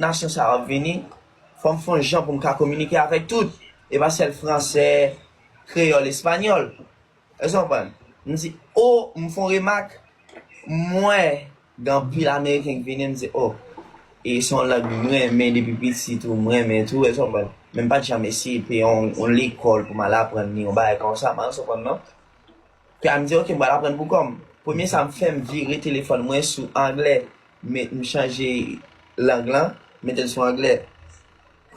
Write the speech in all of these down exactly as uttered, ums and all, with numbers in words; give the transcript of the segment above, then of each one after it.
nasyon sa yo ap vini, fò m fè yon jan pou m ka kominike avèk tout. E pa sèl fransè, kreyòl, espanyòl. Èske w konprann? M di, o, m fè yon remak, m wè gen anpil Ameriken ki vini, m di, o, e se yon lang m renmen depi piti tou, m renmen tou, èske w konprann? Men m pa t janm eseye peye yon, yon lekòl pou m al aprann li, yon bagay konsa, m pa konprann non. Kè a m di, oke, m pral aprann pou kò m. Premye sa m fè, m vire telefòn mwen sou anglè, men m chanje lang lan, mete l sou anglè.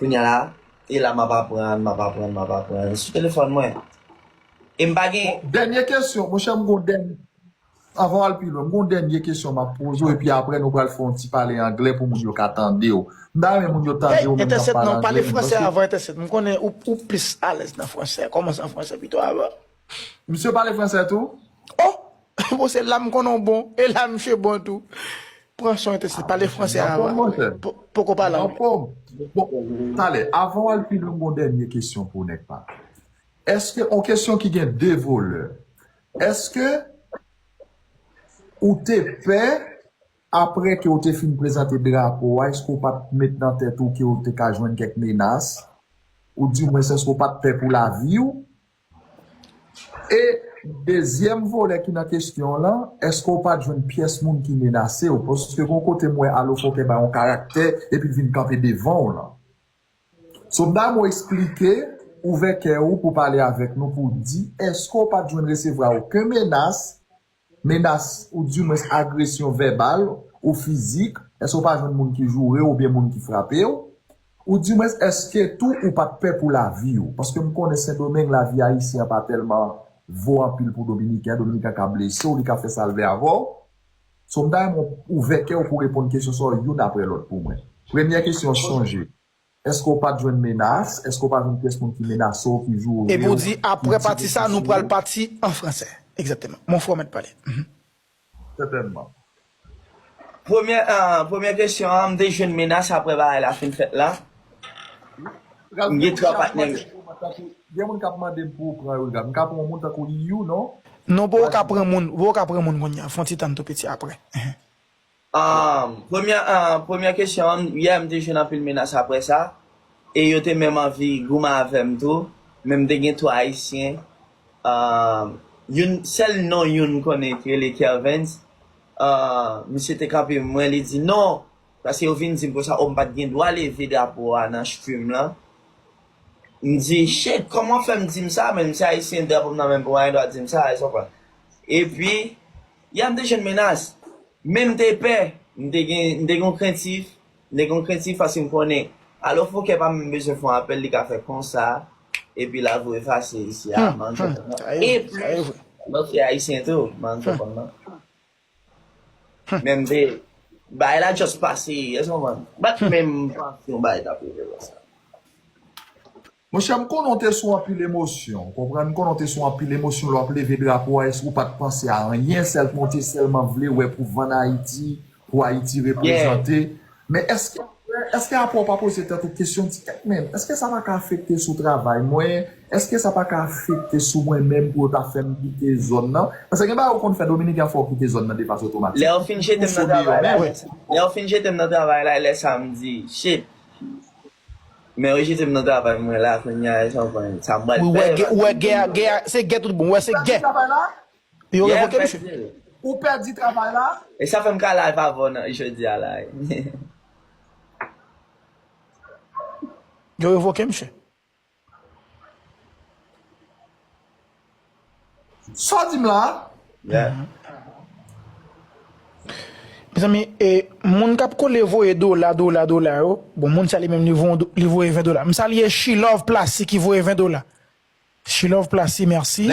Kounye a la, e la m ap aprann, m ap aprann, m ap aprann sou telefòn mwen. E m pa gen. Bon, dènye kesyon, monchè, m gon dènye. Avan w al pi lwen, m gon dènye kesyon m ap poze w, epi apre nou pral fè yon ti pale anglè pou moun yo ka tande w. M ta renmen moun yo tande w menm nan pale anglè. Entèsèt, non, pale fransè avan, Entèsèt. M konnen ou, ou plis alèz nan fransè. Kòmanse an fransè pito avan. Misye pale fransè tou? Oh! Bon, se la m konnen w bon. E la misye bon tou. Pran son, Entèsèt. Pale fransè avan. Poko pale anglè. Bon, talè, avan w al pi lwen, m gon dènye kesyon pou w, nèg pa. Èske, yon kesyon ki gen de volè. Èske ou te pè, apre ke w te fin prezante drapo a, èske w pa t met nan tèt ou ke w te ka jwenn kèk menas? Ou di mwens, èske w pa t pè pou lavi w? E dezyèm volè ki nan kesyon w lan, èske w pa t jwenn pyès moun ki menase w? Paske gon kote m wè Alo Fòkè bay yon karaktè, epi l vin kanpe devan w lan. So, m ta renmen w eksplike, ouvè kè w pou pale avèk nou, pou w di, èske w pa t jwenn resevwa okenn menas, menas, oudimwens agresyon vèbal ou fizik, èske w pa jwenn moun ki joure w oubyen moun ki frape w? Oudimwens, èske tou ou pa t pè pou lavi w? Paske m konnen Sendomeng, lavi ayisyen an pa tèlman vo anpil pou Dominiken, Dominiken ka blese w, li ka fè sa l vle avè w. So, m ta renmen w ouvè kè w pou w reponn kesyon sa yo youn apre lòt pou mwen. Premyè kesyon, sonje. Èske w pa t jwenn menas? Èske w pa jwenn pyès moun ki menase w, ki joure w? Epi w di, apre pati sa, nou pral pati an fransè. Egzakteman. Mon frè mèt pale. Mhm. Sètènman. Premyè, ah, premyè kesyon an, m te jwenn menas apre bagay la fin fèt la. M gen twa patnè. Gen moun k ap mande m pou w pran yo, m ka pran yon moun tankou Liu, non? Non, poko ka pran moun, poko ka pran moun kounye a. Fè yon ti tann tou piti apre. Ahn, premyè, ahn, premyè kesyon an, yè m te jwenn anpil menas apre sa. E yo te menm anvi goumen avè m tou. Men m te gen twa Ayisyen. Ahn, youn, sèl non youn m konnen ki rele Kervens. Ahn, misye te kanpe mwen, li di, "Non." Paske yo vin di m konsa, o, m pa t gen dwa leve drapo a nan stream lan. M di, "Shit, kòman w fè m di m sa? Men m se Ayisyen, drapo m nan men m, pou w pa gen dwa di m sa, èske w konprann?" Epi, yè m te jwenn menas. Men m te pè, m te gen, m te gen yon krentif, m te gen yon krentif paske m konnen Alo Fòkè pa menm bezwen fè yon apèl, li ka fè konsa, epi lavi w efase isi a, man, epi, lòt se Ayisyen tou, man, konprann nan. Men m te, bagay la just pase, èske w konprann? Bat menm panse yon bagay t ap rive konsa. Monchè, m konnen w te sou anpil emosyon, w konprann? M konnen w te sou anpil emosyon lè w ap leve drapo a, èske w pa t panse a anyen, sèlman w te sèlman vle wè pou vann Ayiti, pou Ayiti reprezante? Men èske, èske apre w pa poze tèt ou kesyon, di, "Kèt menm, èske sa pa ka afekte sou travay mwen? Èske sa pa ka afekte sou mwen menm pou yo ta fè m kite zòn nan?" Paske gen bagay ou konn fè, Dominiken fè w kite zòn nan de fason otomatik. Lè yo fin jete m nan travay la, lè yo fin jete m nan travay la, lè sa m di, "Shit." Men yo jete m nan travay mwen la, kounye a, sa m pral fè. Ou wè gè, ou wè gè a, gè a, se gè tout bon, ou wè se gè. Travay la? Yo revoke misye. Ou pèdi travay la? E sa fè m ka live avè w nan jodi a la. Yo revoke misye. Sa w di m la? Yeah. Mezanmi, e, moun k ap kole voye dola, dola, dola yo, bon, moun sa li menm li voye, li voye ven dola. M salye She Love Plastic ki voye ven dola. She Love Plastic, mèsi.